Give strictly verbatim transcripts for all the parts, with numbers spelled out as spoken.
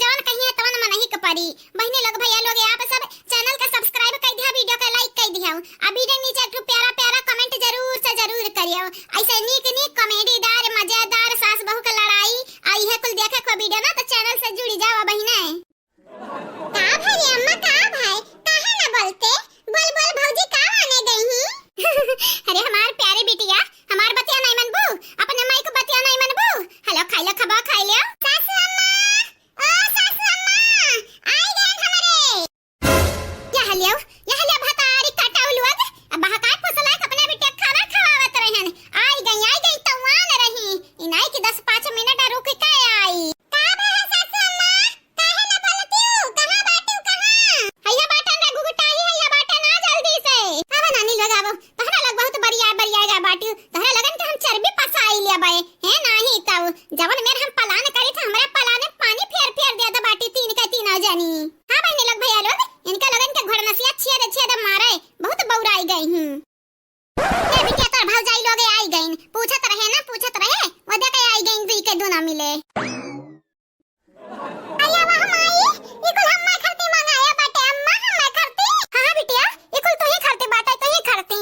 जवन कहिए तवन मनही के परी। बहिनी लोग, भैया लोग, आप सब channel का subscribe कइ दिहा, video का like कइ दिहा। आ video नीचे एक ठो प्यारा प्यारा comment जरूर से जरूर करियो। ऐसे नीक नीक comedy दार, मजेदार सास बहू का लड़ाई, आ इहे कुल देखे को video ना, तो channel से जुड़ी जाओ बहिने। का भाई रे अम्मा, का भाई, काहे ना बोलते? बोल, बोल भौजी, का आने गई ही? अरे हमार प्यारी बिटिया, हमार बतिया नहीं मनबू? अपने माई को बतिया नहीं मनबू? हेलो, खाई लो, खबा खाई लो। सासू अम्मा, ओ सासू अम्मा, आई गए हमरे। यह लियो, यह लियो भतारी कटाऊ लोग, अब बहकाए फुसलाए के अपने बिटिया खाना खवावत रहन। आई गई, आई गई, तवान रही। इनाई की दस पाँच मिनट रुक के आई। का भा सासू अम्मा? काहे ना बोलतिउ? कहाँ बाटिउ, कहाँ? हैया बाटन रे घुघुटाही, हैया बाटन, आ जल्दी से। आवा नानी लोग, आवा। तोहरा लोग बहुत बढ़िया, बढ़िया जा बाटिउ। तोहरा लोगन के हम चर्बी पसाई लेबै। हे नाही तउ, जवन मेर हम plan करी था, हमरा plan में पानी फेर फेर देत बाटी तीन के तीनों जनी। हाँ बहिनी लोग, भैया लोग, इनका लोगन के घोड़नसिया छिया दे, छिया दे मारे, बहुत बौराई गई हूँ। ए बिटिया, तोर भौजाई लोगे आई गईन, पूछत रहे ना, पूछत रहे, वो देखे आई गईन दुई के दुना मिले। अरे वाह माई, ई कुल हम्मा खरती मंगाया बाटे, अम्मा हम्मा खरती। हाँ, हाँ बिटिया, ई कुल तू ही खरती बाटे, तू ही खरती।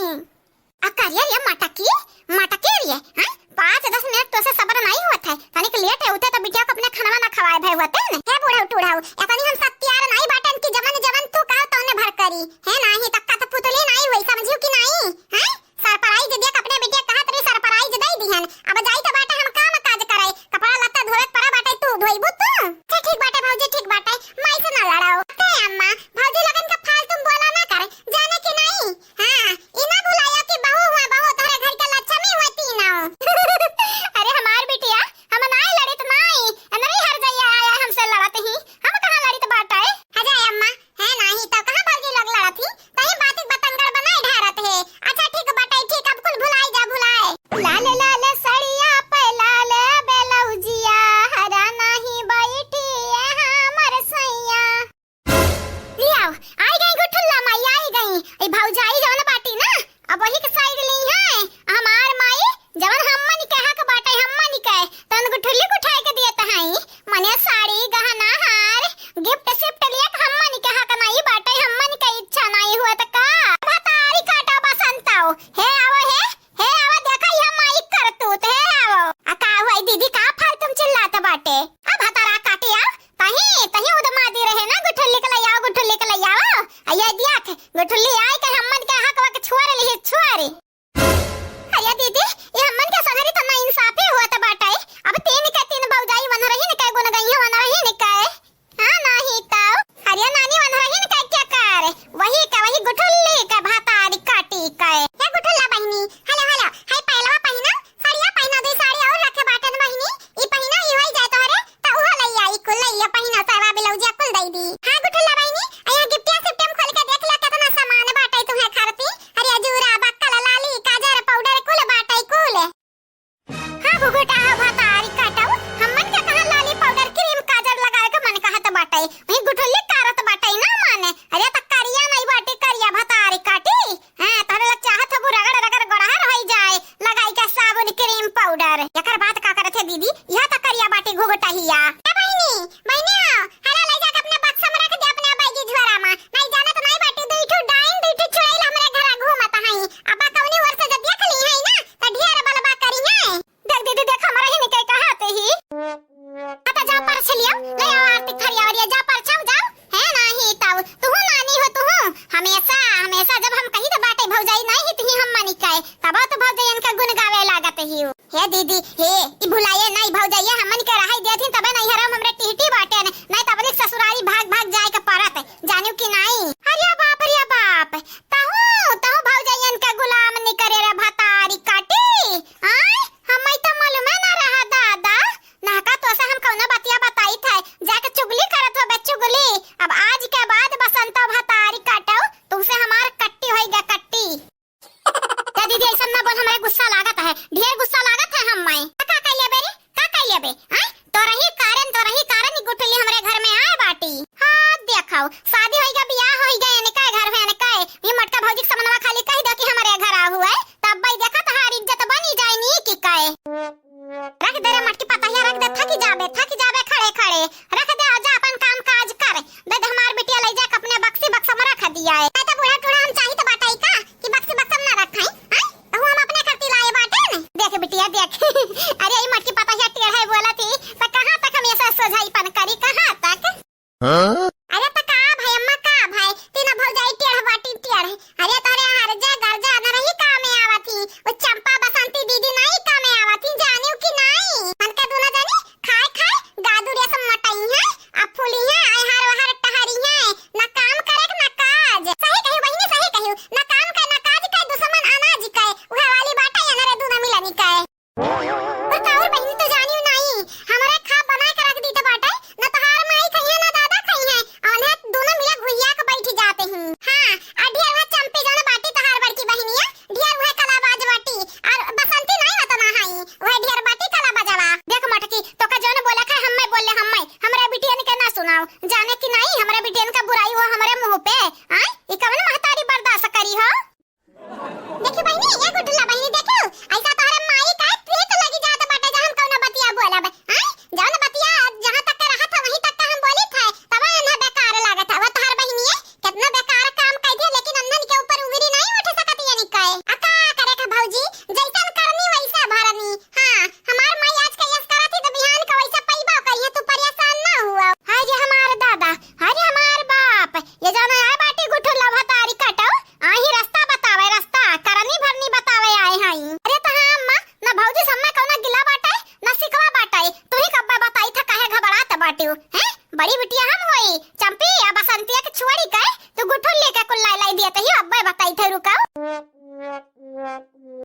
आ करिया रे मटकी, मटकी रे, हाँ? पाँच दस मिनट तो से सबर नहीं होत है, तनिक लेट है उते तो बिटिया को अपने खाना ना खवाए भए होते न। हे बूढ़ऊ टूढ़ऊ, एतनी हम सत्यार नहीं बाटन कि जवन जवन तू कहो तौने भर करी। हे नाही, तक्का तो पुतली नहीं हुई, समझियो कि नहीं? हैं? Surprise दिया, अपने बिटिया कहत रही surprise दे दिहन। अब जाई तो बाटे हम काम काज करे, कपड़ा लत्ता धोवे के पड़ा बाटे, तू धोइबू तू? अच्छा ठीक बाटे भौजी, ठीक बाटे, माई से ना लड़ाओ। हे अम्मा, भौजी लगन का फालतू में बोला ना करे, जाने कि नहीं? हाँ, ई ना भुलाया कि बहू हुआ बहू, तोहरे घर के लक्ष्मी हुआ तीनों। अरे हमार बिटिया, हम नाई लड़ित नाई, नहीं हर जइया आया हमसे लड़ा। करी कहाँ तक? हाँ? अरे त का भाई अम्मा, का भाई, तीन भौजाई टेढ़ बाटी टेढ़। अरे तोरे हर जा घर जा न रही कामे आवत ही। वो चंपा बसंती दीदी नाई कामे आवत ही, जानियो कि नाई? मन के दोनों जनी खाए खाए गादू रेशम मोटाई हैं, आ फूली हैं, आ हर हर टहरी हैं, ना काम करे ना काज। सही कहियो बहिनी, सही कहियो, ना काम के ना काज के, दुश्मन अनाज के, उहे वाली बाटे ये नरे दूध मिलनी के। बताओ बहिनी, तो जानियो नाई, हमरे खा बना के रख दी तो बाटे, ना तोहार माई खइहे ना दादा खइहे, अउन्हे दोनों मिला घुइया के बैठ जाते ही। हाँ, आ ढेर वह चंपी जौन बाटी तोहार बड़की बहिनिया, ढेर वह कलाबाज बाटी, और बसंती नाई ना तो ना हाई, वह ढेर बाटी कलाबाजवा। देख मटकी, तोका जौन बोले खाए हम्मे बोले हम्मे, हमरे बिटियन के ना सुनाओ, जाने कि नाई हमरे बिटियन का बुराई हो हमरे मुँह पे, आय, ई कवन महतारी बर्दाश्त करी हो? देखी बहिनी, ए गुठला बहिनी, देखू, ऐसा तोहरे माई का प्रीत लगी जात बाटे, जहाँ हम कौनो बतिया बोलब, आय? जौन बतिया जहाँ तक के रहत है, वहीं तक के हम बोली थे, तब अन्हा बेकार लागत है। वो तोहर बहिनी है, कितना बेकार काम कर दिया, लेकिन अन्हन के ऊपर उंगली नहीं उठ सकत यानी कहे। आ का करे था भौजी, जैसन करनी वैसा भरनी। हाँ, हमार माई आज के यस करत ही तो बिहान का वैसा पैबा करिए, तू परेशान ना हुआ। हाय रे हमार दादा, हाय रे हमार बाप, ये जाना आए बाटी गुठला भतारी कटो, आही रास्ता बतावे, रास्ता, करनी भरनी बतावे आए हई। अरे त हाँ अम्मा, ना भौजी सम्मे कौना गिला बाटे, ना सिकवा बाटे। तू ही कब्बे बताई था काहे घबरात बाटियो, हैं? बड़ी बिटिया हम होई,